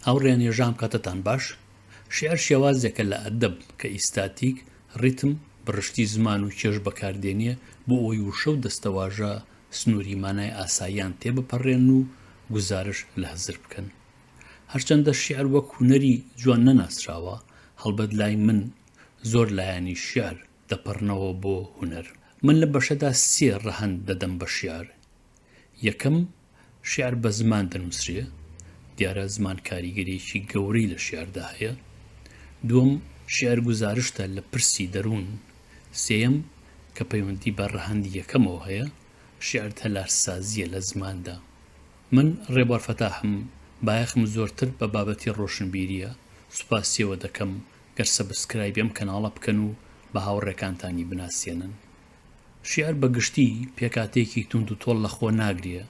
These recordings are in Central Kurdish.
هاوڕێیان هێژام کاتتان باش. شیعر شێوازێکە لە ئەدەب کە ئیستاتیک، ڕیتم، بڕشتی زمان و کێش بەکاردێنێ بۆ ئەوەی وشە و دەستەواژە سنووری مانای ئاساییان تێبپەڕێنن و گوزارش لە هزر بکەن. هەرچەندە شیعر وەک هونەری جوان نەناسراوە، هەڵبەت لای من زۆر لایەنی شیعر دەپەڕنەوە بۆ هونەر. من لەم بەشەدا سێ ڕەهەند دەدەم بە شیعر. یەکەم، شیعر بە زمان دەنووسرێ، دیارە زمان کاریگەرییەکی گەورەی لە شیعردا هەیە. دووەم، شیعر گوزارشتە لە پرسی دەروون. سێیەم، کە پەیوەندی بە ڕەهەندی یەکەمەوە هەیە، شیعر تەلارسازییە لە زماندا. من ڕێبوار فەتاحم، بایەخم زۆرتر بە بابەتی ڕۆشنبیرییە، سوپاسیەوە دەکەم گەر subscribe ی ئەم کەناڵە بکەن و بە هاوڕێکانتانی بناسێنن. شیعر بە گشتی پێکهاتەیەکی توندوتۆڵ لە خۆ ناگرێ،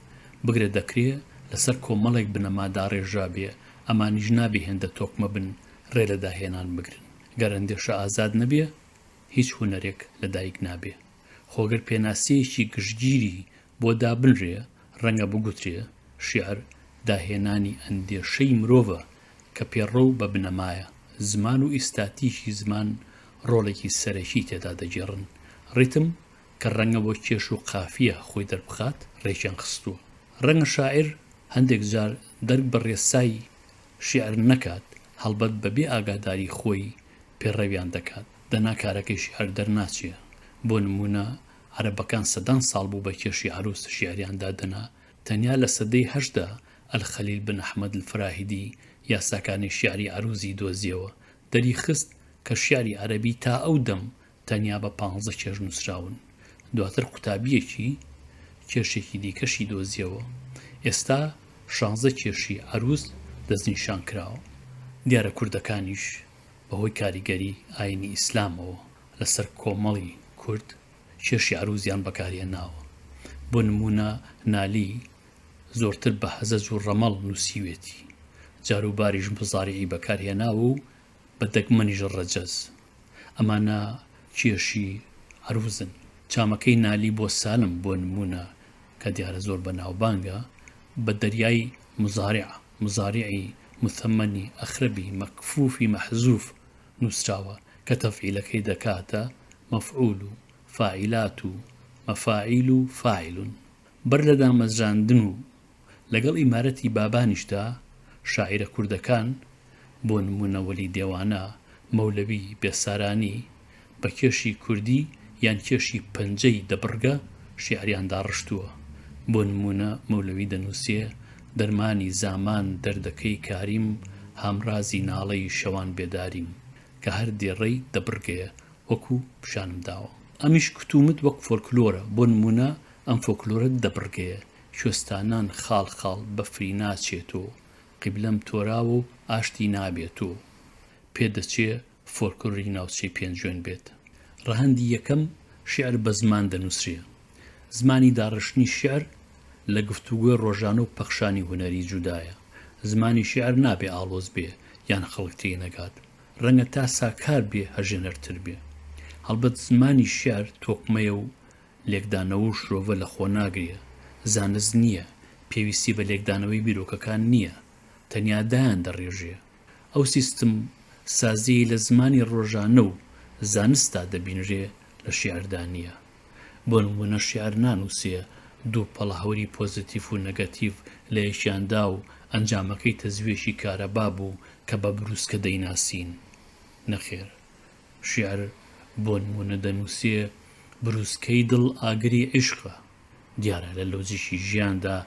بگرە دەکرێ لە سەر کۆمەڵێک بنەما داڕێژرابێ، ئەمانیش نابێ هێندە تۆکمە بن ڕێ لە داهێنان بگرن. گەر ئەندێشە ئازاد نەبێ، هیچ هونەرێک لە دایک نابێ. خۆ گەر پێناسەیەکی گشتگیری بۆ دابنرێ، ڕەنگە بگوترێ شیعر داهێنانی ئەندێشەی مرۆڤە کە پێڕەو بە بنەمایە. زمان و ئیستاتیکی زمان ڕۆڵێکی سەرەکی تێدا دەگێڕن. ڕیتم کە ڕەنگە وەک کێش و قافیە خۆی دەربخات، ڕێکیان خستووە. ڕەنگە شاعیر هەندێک جار دەرک بە ڕێسای شیعر نەکات، هەڵبەت بە بێ ئاگاداری خۆی پێڕەویان دەکات، دەنا کارەکەی شیعر دەرناچێ. بۆ نموونە عەرەبەکان سەدان ساڵ بوو بە کێشی عەرووز شیعریان دادەنا، تەنیا لە سەدەی هەشتدا الخلیل بن احمد الفراهیدی یاساکانی شیعری عەرووزی دۆزیەوە، دەریخست کە شیعری عەرەبی تا ئەو دەم تەنیا بە پانزە کێش نووسراون. دواتر قوتابییەکی کێشێکی دیکەشی دۆزیەوە. ئێستا شانزە کێشی عەرووز دەستنیشان کراوە. دیارە کوردەکانیش بە هۆی کاریگەری ئایینی ئیسلامەوە لەسەر کۆمەڵی کورد کێشی عەرووزیان بەکارهێناوە. بۆ نموونە نالی زۆرتر بە هەزەج و ڕەمەڵ نووسیوێتی. جاروباریش مزاریعی بەکارهێناوە و بە دەگمەنیش ڕەجەز. ئەمانە کێشی عەرووزن. چامەکەی نالی بۆ سالم بۆ نموونە کە دیارە زۆر بەناوبانگە بە دەریای مزارع، مزاریعی مثەمەنی ئەخرەبی مەکفوفی مەحزوف نووسراوە کە تەفعیلەکەی دەکاتە مەفعول و فاعیلات و مەفاعیل و فاعلون. بەر لە دامەزراندن و لەگەڵ ئیمارەتی بابانیشدا شاعیرە کوردەکان، بۆ نموونە وەلی دێوانە، مەولەوی، بێسارانی، بە کێشی کوردی یان کێشی پەنجەی دەبڕگە شیعریان داڕشتووە. بۆ نموونە مەولەوی دەنووسێ، دەرمانی زامان دەردەکەی کاریم، هامرازی ناڵەی شەوان بێداریم. کە هەر دێڕەی دەبڕگەیە وەکوو پیشانم داوە. ئەمیش کتومت وەک فۆلکلۆرە، بۆ نموونە ئەم فۆکلۆرە دەبڕگەیە، کوێستانان خاڵ خاڵ بەفری ناچێتۆ، قیبلەم تۆراوە و ئاشتی نابێتۆ. پێدەچێ فۆلکلۆری ناوچەی پێنجوێن بێت. ڕەهەندی یەکەم، شیعر بە زمان دەنووسرێ. زمانی داڕشتنی شیعر لە گفتوگۆی ڕۆژانە و پەخشانی هونەری جودایە. زمانی شیعر نابێ ئاڵۆز بێ یان خەڵک تێی نەگات. ڕەنگە تا ساکار بێ هەژێنەرتر بێ. هەڵبەت زمانی شیعر تۆکمەیە و لێکدانەوە و شرۆڤە لە خۆ ناگرێ. زانست نییە. پێویستی بە لێکدانەوەی بیرۆکەکان نییە. تەنیا دایان دەڕێژێ. ئەو سیستم سازیەی لە زمانی ڕۆژانە و زانستدا دەبینرێ لە شیعردا نییە. بۆ نموونە شیعر نانووسێ دوو پەڵە هەوری پۆزیتیف و نەگەتیڤ لە یەکیان دا و ئەنجامەکەی تەزوویەکی کارەبا بوو کە بە برووسکە دەیناسین. نەخێر. شیعر بۆ نموونە دەنووسێ برووسکەی دڵ ئاگری عیشقە. دیارە لە لۆجیکی ژیاندا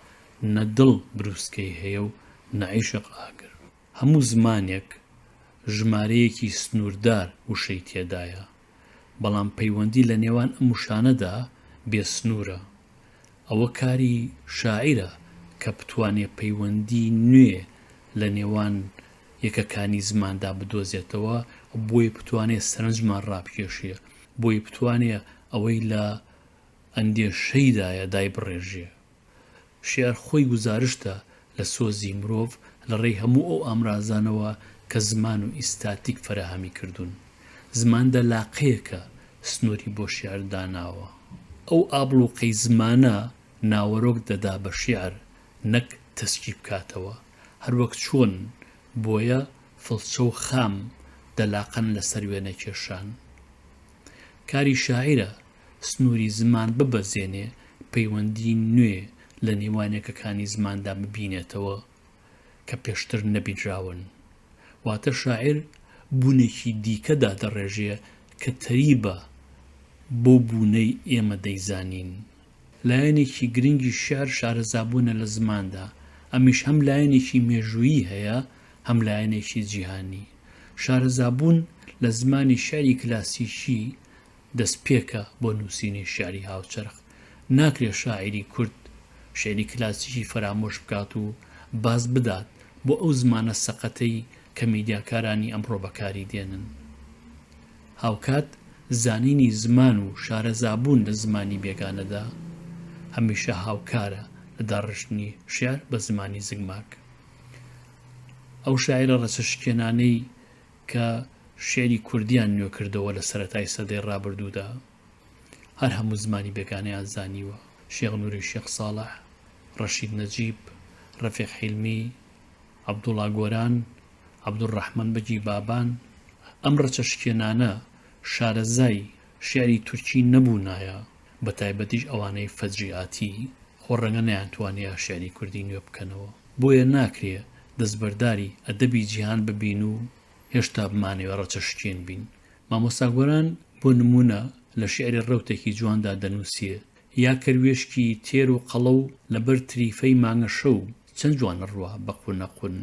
نە دڵ برووسکەی هەیە و نە عیشق ئاگر. هەموو زمانێک ژمارەیەکی سنووردار وشەی تێدایە، بەڵام پەیوەندی لە نێوان ئەم وشانەدا بێ سنوورە. ئەوە کاری شاعیرە کە بتوانێ پەیوەندی نوێ لە نێوان یەکەکانی زماندا بدۆزێتەوە بۆی بتوانێ سەرنجمان ڕابکێشێ، بۆی بتوانێ ئەوەی لە ئەندێشەیدایە دایبڕێژێ. شیعر خۆی گوزارشتە لە سۆزی مرۆڤ لە ڕێی هەموو ئەو ئامرازانەوە کە زمان و ئیستاتیک فەراهەمی کردوون. زمان دەلاقەیەکە سنووری بۆ شیعر داناوە. ئەو ئابڵوقەی زمانە ناوەرۆک دەدا بە شیعر نەک تەسکی بکاتەوە. هەروەک چۆن. بۆیە فڵچە و خام دەلاقەن لەسەر وێنەکێشان. کاری شاعیرە سنووری زمان ببەزێنێ، پەیوەندی نوێ لە نێوان یەکەکانی زماندا ببینێتەوە کە پێشتر نەبینراون. واتە شاعیر بوونێکی دیکە دادەڕێژێ کە تەریبە بەو بوونەی ئێمە دەیزانین. لایەنێکی گرنگی شیعر شارەزابوونە لە زماندا، ئەمیش هەم لایەنێکی مێژوویی هەیە، هەم لایەنێکی جیهانی. شارەزابوون لە زمانی شیعری کلاسیکی دەستپێکە بۆ نووسینی شیعری هاوچەرخ. ناکرێ شاعیری کورد شیعری کلاسیکی فەرامۆش بکات و باز بدات بۆ ئەو زمانە سەقەتەی کە میدیاکارانی ئەمڕۆ بەکاری دێنن. هاوکات زانینی زمان و شارەزابوون لە زمانی بێگانەدا هەمیشە هاوکارە لە داڕشتنی شیعر بە زمانی زگماک. ئەو شاعیرە ڕەچەشکێنانەی کە شیعری کوردیان نوێ کردەوە لە سەرەتای سەدەی ڕابردوودا هەر هەموو زمانی بێگانەیان زانیوە، شێخ نوری شێخ ساڵح، ڕەشید نەجیب، ڕەفیق حیلمی، عەبدوڵا گۆران، عەبدولڕەحمان بەگی بابان، ئەم ڕەچەشکێنانە شارەزای شیعری تورکی نەبوونایە، بەتایبەتیش ئەوانەی فەجریئاتی، خۆ ڕەنگە نەیانتوانیایە شیعری کوردی نوێ بکەنەوە. بۆیە ناکرێ دەستبەرداری ئەدەبی جیهان ببین و هێشتا بمانەوێ ڕەچەشکێن بین. مامۆستا گۆران بۆ نموونە لە شیعری ڕەوتێکی جواندا دەنووسێ، یا کەروێشکی تێر و قەڵەو لەبەر تریفەی مانگەشەو چەند جوان ئەڕوا بە قونەقون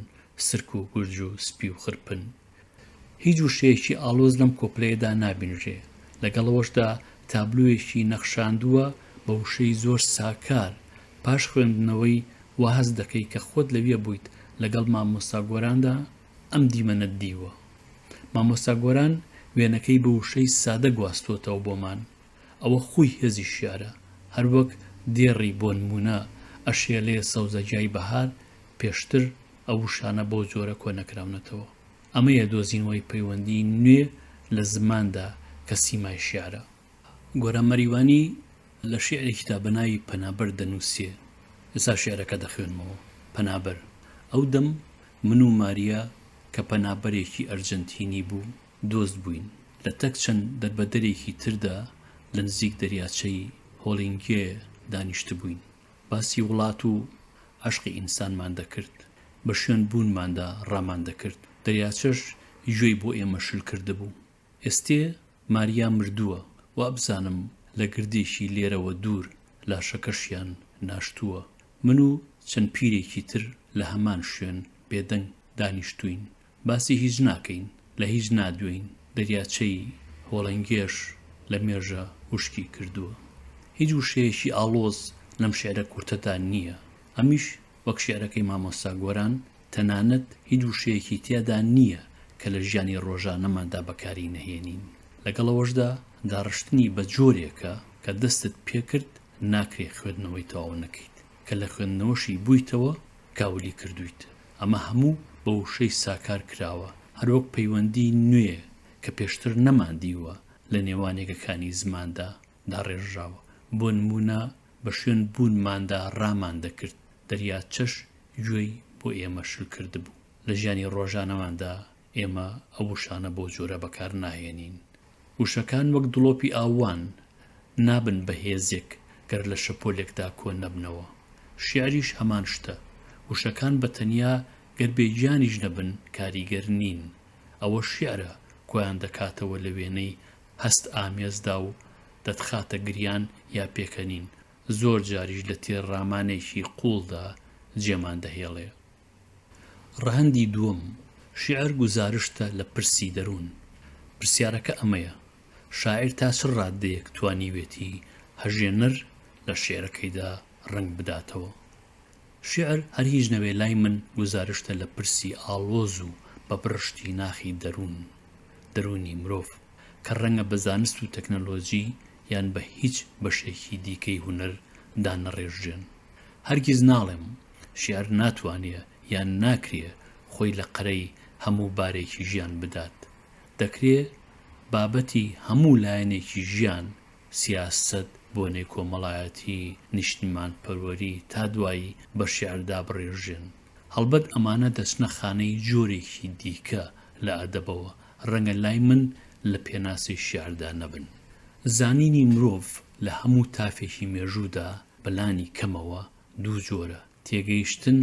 سرک و گورج و سپی و خرپن. هیچ وشەیەکی ئاڵۆز لەم کۆپلەیەدا نابینرێ، لەگەڵ ئەوەشدا تابلۆیەکی نەخشاندووە بە وشەی زۆر ساکار، پاش خوێندنەوەی وا هەست دەکەی کە خۆت لەوێ بوویت لەگەڵ مامۆستا گۆراندا ئەم دیمەنەت دیوە. مامۆستا گۆران وێنەکەی بە وشەی سادە گواستووەتەوە بۆمان. ئەوە خووی هێزی شیعرە. هەروەک دێڕی بۆنموونە ئەشێلێ سەوزەگیای بەهار پێشتر ئەو وشانە بەو جۆرە کۆنەکراونەتەوە. ئەمەیە دۆزینەوەی پەیوەندیی نوێ لە زماندا کە سیمای شیعرە. گۆران مەریوانی لە شیعرێکیدا بە ناوی پەنابەر دەنووسێ، ئێستا شیعرەکە دەخوێنمەوە، پەنابەر، ئەو دەم من و ماریا کە پەنابەرێکی ئەرجەنتینی بوو، دۆست بووین. لە تەک چەند دەربەدەرێکی تردا لە نزیک دەریاچەی هۆڵینگێ دانیشتبووین. باسی وڵات و عەشقی ئینسانمان دەکرد. بە شوێن بوونماندا ڕامان دەکرد. دەریاچەش گوێی بۆ ئێمە شل کردبوو. ئێستێ ماریا مردووە، وابزانم لە گردێکی لێرەوە دوور لاشەکەشیان ناشتووە. من و چەند پیرێکی تر لە هەمان شوێن بێدەنگ دانیشتووین. باسی هیچ ناکەین، لە هیچ نادوێین، دەریاچەی هۆڵەنگێش لە مێژە وشکی کردووە. هیچ وشەیەکی ئاڵۆز لەم شیعرە کورتەدا نییە. ئەمیش وەک شیعرەکەی مامۆستا گۆران، تەنانەت هیچ وشەیەکی تیادا نییە کە لە ژیانی ڕۆژانەماندا بەکاری نەهێنین. لەگەڵ ئەوەشدا داڕشتنی بە جۆرێکە کە دەستت پێکرد ناکرێ خوێندنەوەی تەواو نەکەیت، کە لە خوێندنەوەشی بوویتەوە کاولی کردوویت. ئەمە هەموو بە وشەی ساکار کراوە، هەروەک پەیوەندی نوێ کە پێشتر نەماندیوە لە نێوان یەکەکانی زماندا داڕێژراوە. بۆ نموونە بە شوێن بوونماندا ڕامان دەکرد، دەریاچەش گوێی بۆ ئێمە شل کردبوو. لە ژیانی ڕۆژانەماندا ئێمە ئەو وشانە بەو جۆرە بەکار ناهێنین. وشەکان وەک دڵۆپی ئاو وان، نابن بە هێزێک گەر لە شەپۆلێکدا کۆ نەبنەوە. شیعریش هەمان شتە. وشەکان بە تەنیا گەر بێ گیانیش نەبن کاریگەر نین. ئەوە شیعرە کۆیان دەکاتەوە لە وێنەی هەست ئامێزدا و دەتخاتە گریان یا پێکەنین، زۆر جاریش لە تێڕامانێکی قووڵدا جێمان دەهێڵێ. ڕەهەندی دووەم، شیعر گوزارشتە لە پرسی دەروون. پرسیارەکە ئەمەیە، شاعیر تا چ ڕاددەیەک توانیوێتی هەژێنەر لە شیعرەکەیدا ڕەنگ بداتەوە؟ شیعر هەر هیچ نەبێ لای من گوزارشتە لە پرسی ئاڵۆز و بە بڕشتی ناخی دەروون، دەروونی مرۆڤ، کە ڕەنگە بە زانست و تەکنەلۆجی یان بە هیچ بەشێکی دیکەی هونەر دانەڕێژرێن. هەرگیز ناڵێم شیعر ناتوانێ یان ناکرێ خۆی لە قەرەی هەموو بارێکی ژیان بدات. دەکرێ بابەتی هەموو لایەنێکی ژیان، سیاسەت، بۆنەی کۆمەڵایەتی، نیشتیمانپەروەری تا دوایی بە شیعر دابڕێژرێن. هەڵبەت ئەمانە دەچنە خانەی جۆرێکی دیکە لە ئەدەبەوە، ڕەنگە لای من لە پێناسەی شیعردا نەبن. زانینی مرۆڤ لە هەموو تافێکی مێژوودا بە لانی کەمەوە دوو جۆرە، تێگەیشتن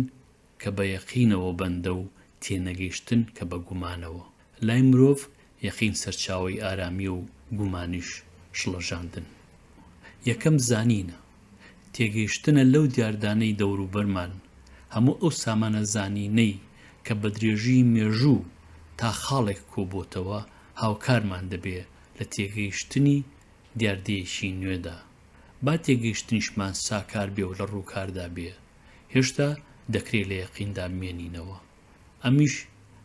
کە بە یەقینەوە بەندە و تێنەگەیشتن کە بە گومانەوە. لای مرۆڤ یەقین سەرچاوەی ئارامییە و گومانیش شڵەژاندن. یەکەم زانینە. تێگەیشتنە لەو دیاردانەی دەوروبەرمان، هەموو ئەو سامانە زانینەی کە بە درێژیی مێژوو تا خاڵێک کۆبۆتەوە هاوکارمان دەبێ لە تێگەیشتنی دیاردەیەکی نوێدا. با تێگەیشتنیشمان ساکار بێ و لە ڕووکاردا بێ، هێشتا دەکرێ لە یەقیندا بمێنینەوە. ئەمیش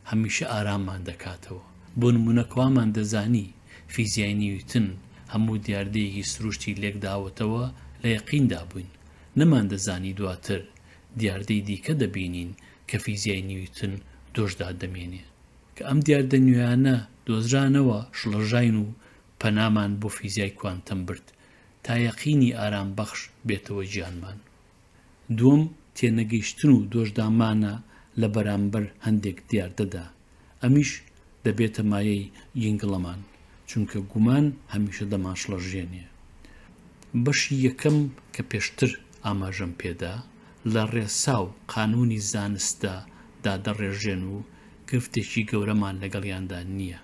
هەمیشە ئاراممان دەکاتەوە. بۆ نموونە کوامان دەزانی فیزیای نیوتن هەموو دیاردەیەکی سروشتی لێکداوەتەوە لە یەقیندا بووین. نەماندەزانی دواتر دیاردەی دیکە دەبینین کە فیزیای نیوتن دۆشدا دەمێنێ. کە ئەم دیاردە نوێیانە دۆزرانەوە شڵەژاین و پەنامان بۆ فیزیای کوانتەم برد تا یەقینی ئارامبەخش بێتەوە گیانمان. دووەم، تێنەگەیشتن و دۆشدامانە لە بەرامبەر هەندێک دیاردەدا، ئەمیش دەبێتە مایەی گینگڵەمان، چونکە گومان هەمیشە دەمانشڵەژێنێ. بەشی یەکەم کە پێشتر ئاماژەم پێدا، لە ڕێسا و قانوونی زانستدا دادەڕێژرێن و گرفتێکی گەورەمان لەگەڵیاندا نییە.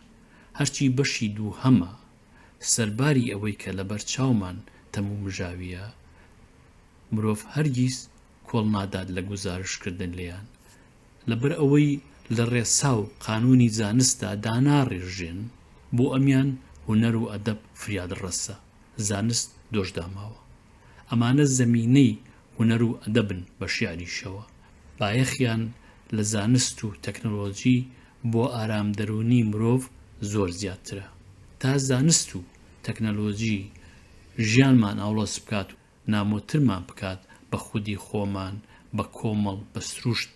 هەرچی بەشی دووهەمە، سەرباری ئەوەی کە لەبەر چاومان تەمومژاوییە، مرۆڤ هەرگیز کۆڵ نادات لە گوزارشت کردن لێیان، لەبەر ئەوەی لە ڕێسا و قانوونی زانستدا داناڕێژرێن، بۆ ئەمیان هونەر و ئەدەب فریادڕەسە، زانست دۆشداماوە. ئەمانە زەمینەی هونەر و ئەدەبن بە شیعریشەوە، بایەخیان لە زانست و تەکنەلۆجی بۆ ئارام دەروونی مرۆڤ زۆر زیاترە. تا زانست و تەکنەلۆجی ژیانمان ئاڵۆز بکات و نامۆترمان بکات بە خودی خۆمان، بە کۆمەڵ، بە سروشت،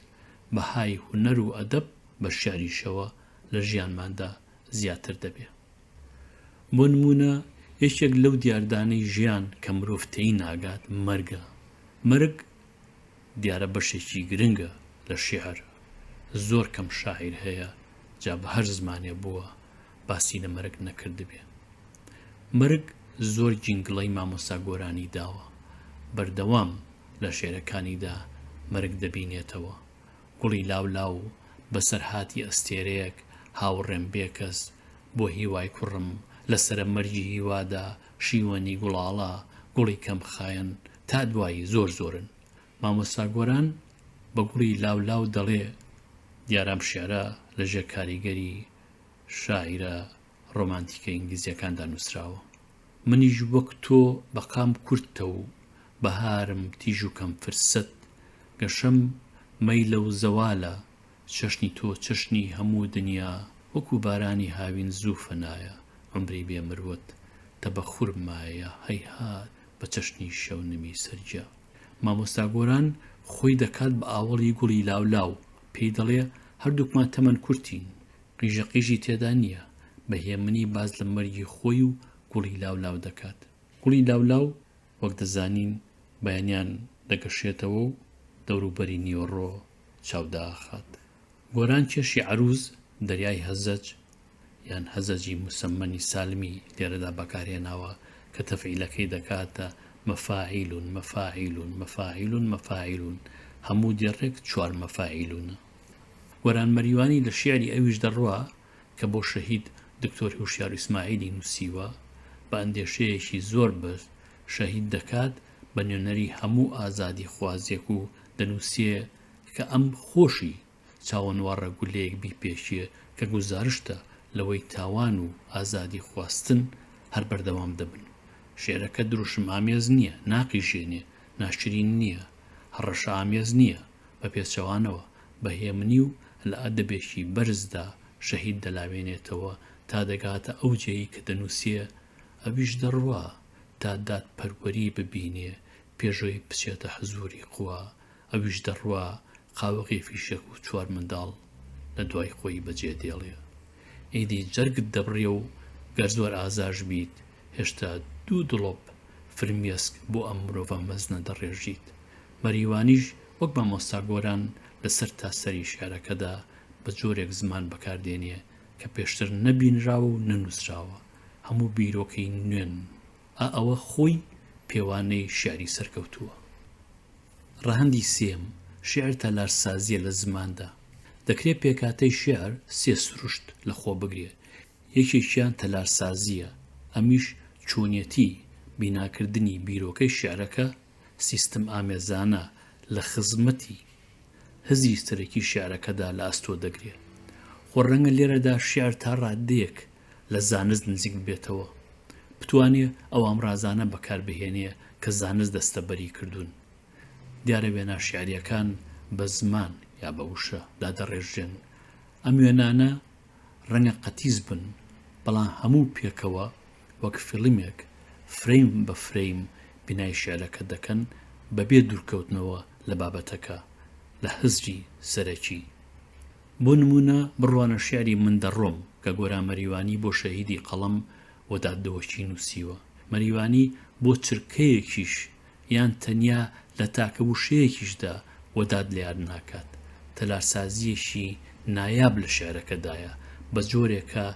بەهای هونەر و ئەدەب بە شیعریشەوە لە ژیانماندا زیاتر دەبێ. بۆ نموونە یەکێک لەو دیاردانەی ژیان کە مرۆڤ تێی ناگات مەرگە. مەرگ دیارە بەشێکی گرنگە لە شیعر. زۆر کەم شاعیر هەیە جا بە هەر زمانێ بووە باسی لە مەرگ نەکردبێ. مەرگ زۆر گینگڵەی مامۆستا گۆرانی داوە، بەردەوام لە شێرەکانیدا مەرگ دەبینێتەوە. گوڵی لاولاو، بەسەرهاتی ئەستێرەیەک، هاوڕێم بێکەس، بۆ هیوای کوڕم، لە سەرە مەرگی هیوادا، شیوەنی گوڵاڵە، گوڵی کەمخایەن، تا دوایی زۆر زۆرن. مامۆستا گۆران بە گوڵی لاولاو دەڵێ، دیارە ئەم شیعرە لە ژێر کاریگەری شاعیرە ڕۆمانتیکە ئینگلیزییەکاندا نووسراوە. منیش وەک تۆ بەقام کورتە و بەهارم تیژ و کەم فرسەت، گەشەم مەیلە و زەوالە، چەشنی تۆ چەشنی هەموو دنیا، وەکوو بارانی هاوین زوو فەنایە، عومری بێ مروەت تەبەخورم مایە، هەیهات بە چەشنی شەونمی سەرگیا. مامۆستا گۆران خۆی دەکات بە ئاوەڵی گوڵی لاولاو، پێی دەڵێ هەردووکمان تەمەن کورتین، قیژەقیژی تێدا نییە، بە هێمنی باس لە مەرگی خۆی و گوڵی لاولاو دەکات. گوڵی لاولاو وەک دەزانین بەیانیان دەگەشێتەوە و دەوروبەری نیوەڕۆ چاو دائەخات. گۆران کێشی عەرووز، دەریای هەزەج یان هەزەجی موسەممەنی سالمی لێرەدا بەکارهێناوە کە تەفعیلەکەی دەکاتە مەفاعیلون مەفاعیلون مەفاعیلون مەفاعیلون هەموو دێڕێک چوار مەفاعیلونە. گۆران مەریوانی لە شیعری ئەویش دەڕوا کە بۆ شەهید دکتۆر هوشیار ئیسماعیلی نووسیوە، بە ئەندێشەیەکی زۆر بەرز شەهید دەکات بە نوێنەری هەموو ئازادیخوازێک و دەنووسێ کە ئەم خۆشی چاوەنواڕە گولەیەک بیپێکێ کە گوزارشتە لەوەی تاوان و ئازادی خواستن هەر بەردەوام دەبن. شیعرەکە دروشم ئامێز نییە، ناقیژێنێ، ناشرین نییە، هەڕەشە ئامێز نییە، بە پێچەوانەوە بە هێمنی و لە ئەدەبێکی بەرزدا شەهید دەلاوێنێتەوە تا دەگاتە ئەو جێی کە دەنووسێ ئەویش دەڕوا تا دادپەروەری ببینێ پێشەوەی بچێتە حزووری خوا ئەویش دەڕوا قاوغی فیشەک و چوار منداڵ لە دوای خۆی بەجێ دێڵێ. ئیدی جەرگت دەبڕێ و گەر زۆر ئازاش بیت هێشتا دوو دڵۆپ فرمێسک بۆ ئەم مرۆڤە مەزنە دەڕێژیت. مەریوانیش وەک مامۆستا گۆران لە سەرتاسەری شیعرەکەدا بە جۆرێک زمان بەکار دێنێ کە پێشتر نەبینراوە و نەنووسراوە، هەموو بیرۆکەی نوێن. ئا ئەوە خۆی پێوانەی شیعری سەرکەوتووە. ڕەهەندی سێیەم، شیعر تەلارسازییە لە زماندا. دەکرێ پێکهاتەی شیعر سێ سروشت لە خۆ بگرێ، یەکێکیان تەلارسازییە، ئەمیش چۆنیەتی بیناکردنی بیرۆکەی شیعرەکە سیستمئامێزانە لە خزمەتی هزری سەرەکی شیعرەکەدا لە ئەستۆ دەگرێ. خۆ ڕەنگە لێرەدا شیعر تا ڕاددەیەک لە زانست نزیک ببێتەوە، بتوانێ ئەو ئامرازانە بەکار بهێنێ کە زانست دەستەبەری کردوون. دیارە وێنا شیعرییەکان بە زمان یا بە وشە دادەڕێژرێن. ئەم وێنانە ڕەنگە قەتیس بن، بەڵام هەموو پێکەوە وەک فیڵمێک فرەیم بە فرەیم بینای شیعرەکە دەکەن بەبێ دوورکەوتنەوە لە بابەتەکە، لە هزری سەرەکی. بۆ نموونە بڕوانە شیعری من دەڕۆم کە گۆران مەریوانی بۆ شەهیدی قەڵەم وەدات دهۆکی نووسیوە. مەریوانی بۆ چرکەیەکیش یان تەنیا لە تاکە وشەیەکیشدا وەدات لە یاد ناکات. تەلارسازییەکی نایاب لە شیعرەکەدایە، بە جۆرێکە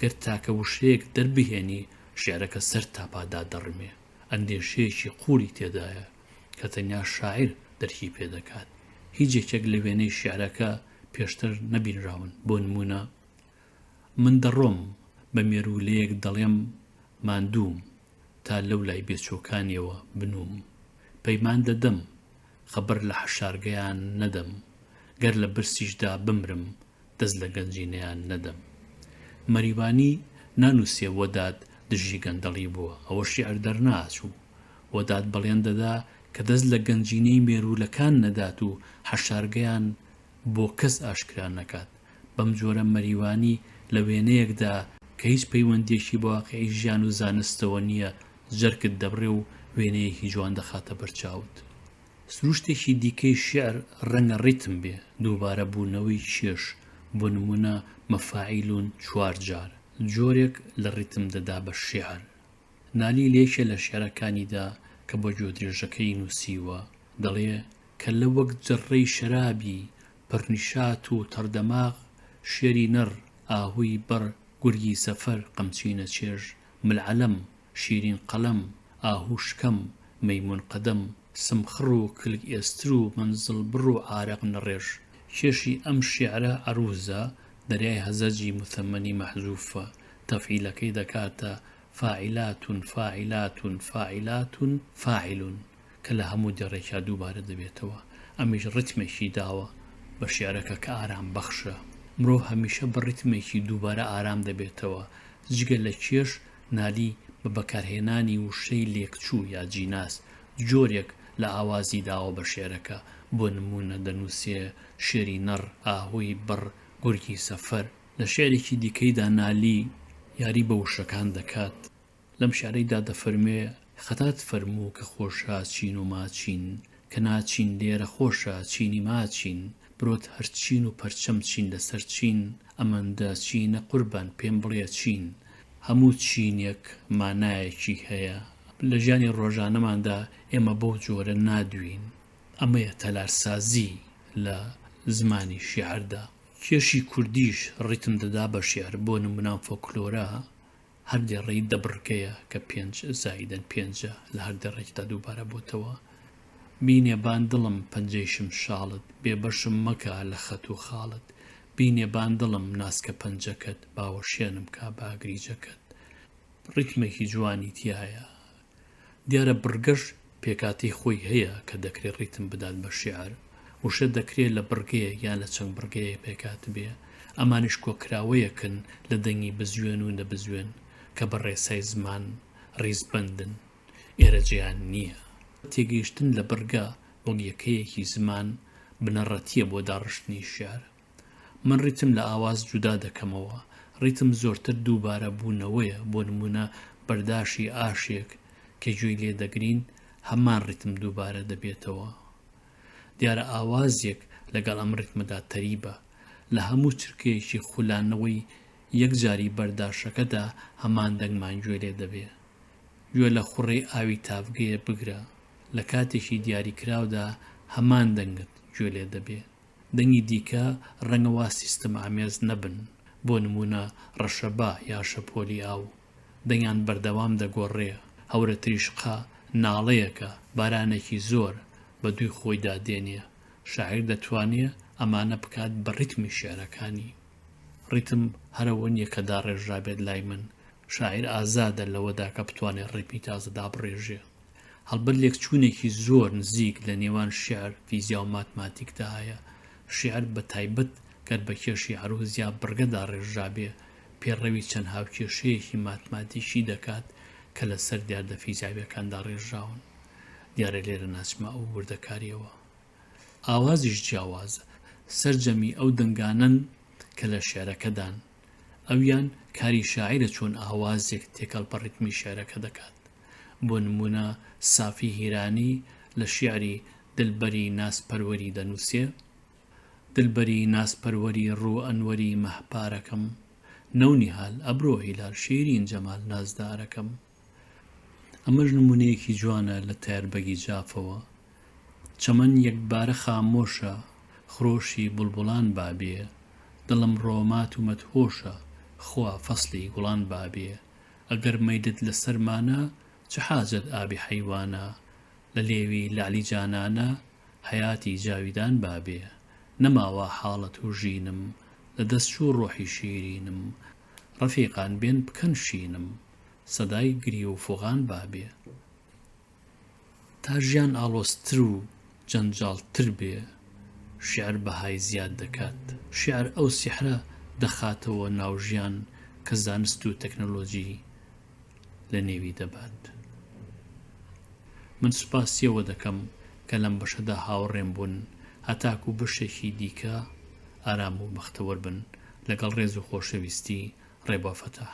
گەر تاکە وشەیەک دەربهێنی شیعرەکە سەر تاپا دادەڕمێ. ئەندێشەیەکی قووڵی تێدایە کە تەنیا شاعیر دەرکی پێ دەکات. هیچ یەکێک لە وێنەی شیعرەکە پێشتر نەبینراون، بۆ نموونە، من دەڕۆم، بە مێروولەیەک دەڵێم ماندووم، تا لەولای بێچووەکانیەوە بنووم. پەیمان دەدەم، خەبەر لە حەشارگەیان نەدەم، گەر لە برسیشدا بمرم، دەست لە گەنجینەیان نەدەم. مەریوانی نانووسێ وەدات دژی گەندەڵی بووە، ئەوە شیعر دەرناچوو. وەدات بەڵێن دەدا کە دەست لە گەنجینەی مێروولەکان نەدات و حەشارگەیان بۆ کەس ئاشکرا نەکات. بەم جۆرە مەریوانی لە وێنەیەکدا کە هیچ پەیوەندییەکی بە واقیعی ژیان و زانستەوە نییە جەرگت دەبڕێ و وێنەیەکی جوان دەخاتە بەرچاوت. سروشتێکی دیکەی شیعر ڕەنگە ڕیتم بێ، دووبارە بوونەوەی کێش، بۆ نموونە مەفاعیلون چوار جار، جۆرێک لە ڕیتم دەدا بە شیعر. نالی لە یەکێ لە شیعرەکانیدا کە بۆ گوێدرێژەکەی نووسیوە، دەڵێ، کەللە وەک جڕڕەی شەرابی پڕ نیشات و تەڕدەماغ، شێری نەڕ، ئاهووی بەڕ، گورگی سەفەر، قەمچینە چێژ، مل عەلەم، شیرین قەلەم، ئاهوو شکەم، مەیموون قەدەم، سم خڕ و کلک ئێستر و مەنزڵ بڕ و عارەق نەڕێژ. کێشی ئەم شیعرە عەرووزە، دەریای هەزەجی موثەممەنی مەحزووفە، تەفعیلەکەی دەکاتە، فاعلاتون فاعلاتون فاعلاتون فاعلون، کە لە هەموو دێڕێکیا دووبارە دەبێتەوە، ئەمیش ڕیتمێکی داوە بە شیعرەکە کە ئارام بەخشە. مرۆڤ هەمیشە بە ڕیتمێکی دووبارە ئارام دەبێتەوە، جگە لە کێش، نالی بە بەکارهێنانی وشەی لێکچوو یا جیناس، جۆرێک لە ئاوازی داوە بە شیعرەکە، بۆ نموونە دەنووسێ، شێری نەڕ، ئاهووی بەڕ، گورگی سەفەر. لە شیعرێکی دیکەیدا نالی یاری بە وشەکان دەکات، لەم شیعرەیدا دەفەرموێ، خەتات فەرموو کە خۆشە چین و ماچین، کە ناچین لێرە خۆشە چینی ماچین، برۆت هەر چین و پەرچەم چین لەسەر چین، ئەمەندە چینە قوربان پێم بڵێ چین. هەموو چینێک مانایەکی هەیە. لە ژیانی ڕۆژانەماندا ئێمە بەو جۆرە نادوێین. ئەمەیە تەلارسازی لە زمانی شیعردا. کێشی کوردیش ڕیتم دەدا بە شیعر، بۆ نموونە فۆکلۆرە هەر دێڕەی دە بڕگەیە کە پێنج زائیدەن پێنجە لە هەر دێڕێکدا دووبارە بۆتەوە. بینێ بان دڵم پەنجەی شمشاڵت بێ بەشم مەکە لە خەت و خاڵت بینێ بان دڵم ناسکە پەنجەکەت باوەشێنم کا بە ئاگریجەکەت ڕیتمێکی جوانی تیایە. دیارە بڕگەش پێکهاتەی خۆی هەیە کە دەکرێ ڕیتم بدات بە شیعر. وشە دەکرێ لە بڕگەیەک یان لە چەند بڕگەیەک پێکهاتبێ. ئەمانیش کۆکراوەیەکن لە دەنگی بزوێن و نەبزوێن کە بە ڕێسای زمان ڕیزبەندن. ئێرە جێیان نییە. تێگەیشتن لە بڕگە وەک یەکەیەکی زمان بنەڕەتییە بۆ داڕشتنی شیعر. من ڕیتم لە ئاواز جودا دەکەمەوە، ڕیتم زۆرتر دووبارە بوونەوەیە، بۆ نموونە بەرداشی ئاشێک کە گوێی لێ دەگرین هەمان ڕیتم دووبارە دەبێتەوە. دیارە ئاوازێک لەگەڵ ئەم ڕیتمەدا تەریبە، لە هەموو چرکەیەکی خولانەوەی یەکجاری بەرداشەکەدا هەمان دەنگمان گوێ لێ دەبێ. گوێ لە خوڕەی ئاوی تاڤگەیە بگرە، لە کاتێکی دیاریکراودا هەمان دەنگت گوێ لێ دەبێ. دەنگی دیکە ڕەنگە وا سیستم ئامێز نەبن، بۆ نموونە ڕەشەبا یا شەپۆلی ئاو. دەنگیان بەردەوام دەگۆڕێ، هەورەتریشقە ناڵەیەکە، بارانێکی زۆر بە دووی خۆیدا دێنێ. شاعیر دەتوانێ ئەمانە بکات بە ڕیتمی شیعرەکانی. ڕیتم هەر ئەوە نییە کە داڕێژرابێت لای من، شاعیر ئازادە لەوەدا کە بتوانێ ڕیتمی تازە دابڕێژێ. هەڵبەت لێکچوونێکی زۆر نزیک لە نێوان شیعر، فیزیا و ماتماتیکدا هەیە. شیعر بە تایبەت گەر بە کێشی عەرووز یا بڕگە داڕێژرابێ، پێڕەوی چەند هاوکێشەیەکی ماتماتیکی دەکات کە لە سەر دیاردە فیزیاوییەکان داڕێژراون. دیارە لێرە ناچمە ئەو وردەکارییەوە. ئاوازیش جیاوازە. سەرجەمی ئەو دەنگانەن کە لە شیعرەکەدان. ئەویان کاری شاعیرە چۆن ئاوازێک تێکەڵ بە ڕیتمی شیعرەکە دەکات. بۆ نموونە سافی هیرانی لە شیعری دلبەری نازپەروەری دەنووسێ، دلبەری نازپەروەری ڕوو ئەنوەری مەهپارەکەم، نەونیهال ئەبرۆ هیلال شیرین جەمال نازدارەکەم. ئەمەش نموونەیەکی جوانە لە تایەر بەگی جافەوە. چەمەن یەکبارە خامۆشە، خرۆشی بوڵبوڵان با بێ، دڵم ڕۆمات و مەدهۆشە، خوا فەسڵی گوڵان با بێ. ئەگەر مەیلت لە سەرمانە، چ حاجەت ئابی حەیوانە، لە لێوی لەعلی جانانە، حەیاتی جاویدان با بێ. نەماوە حاڵەت و ژینم، لە دەس چوو ڕۆحی شیرینم، ڕەفیقان بێن بکەن شینم، سەدای گریە و فوغان با بێ. تا ژیان ئاڵۆزتر و جەنجاڵتر بێ، شیعر بەهای زیاد دەکات. شیعر ئەو سیحرە دەخاتەوە ناو ژیان کە زانست و تەکنەلۆجی لە نێوی دەبات. من سوپاسی ئەوە دەکەم کە لەم بەشەدا هاوڕێم بوون. هەتاکوو بەشێکی دیکە ئارام و بەختەوەر بن. لەگەڵ ڕێز و خۆشەویستی، ڕێبوا فەتاح.